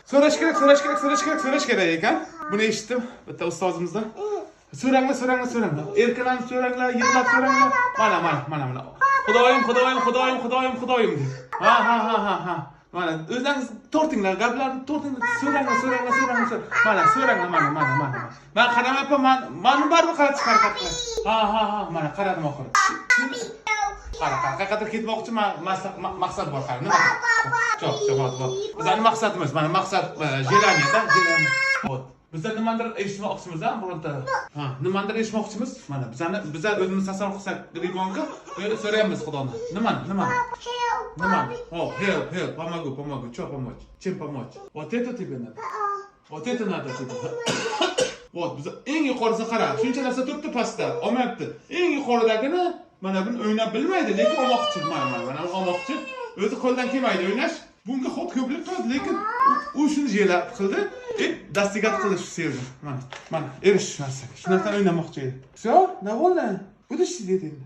So'rash kerak, so'rash kerak, so'rash kerak, so'rash kerak ekan. Buni eshitdim bitta ustozimizdan. So'ranglar, so'ranglar, so'ranglar. Erkalanib so'ranglar, yig'lab so'ranglar. Mana, mana, mana, mana. Xudoyim, Xudoyim, Xudoyim, Xudoyim, Xudoyim deb. Ha. Mana, o'zlaringiz tortinglar, gaplarni tortinglar, so'ranglar, so'ranglar, so'ranglar. Mana, so'ranglar, mana, mana, mana. Man qaramayapman, man mani baribir qaratishga harakat qilaman. Ha, mana qaradim oxiri. Qara, qara, qayerqadir ketmoqchi, maqsad bor, qara, nima? Cho'q, cho'q, вот, вот. Bizning maqsadimiz, mana maqsad, желание, да, желание. Вот. Bizlar nimadir eshitmoqchimiz, a, bironta. Ha, nimadir eshitmoqchimiz. Mana bizani bizlar o'zimiz tasavvur qilsak, ребёнка, so'rayapmiz Xudoni. Nimani, nimani? Nimani? О, help, help, помогу, помогу. Что помочь? Чем помочь? Вот это тебе надо. Вот это надо тебе. Вот, biz eng yuqorisini qara. Shuncha narsa turibdi pastda, olmayapti. Eng yuqoridagini mana buni o'ynab bilmaydi, lekin olmoqchi. Mana, mana, mana olmoqchi. O'zi qo'ldan kelmaydi o'ynash. Bunga ход ko'plik qiladi, lekin u shuni желать qildi. И достигать qildi shu sevdi. Mana, mana, erish shu narsaga. Shu narsani o'ynamoqchi edi. Всё, довольна? Будешь сидеть endi?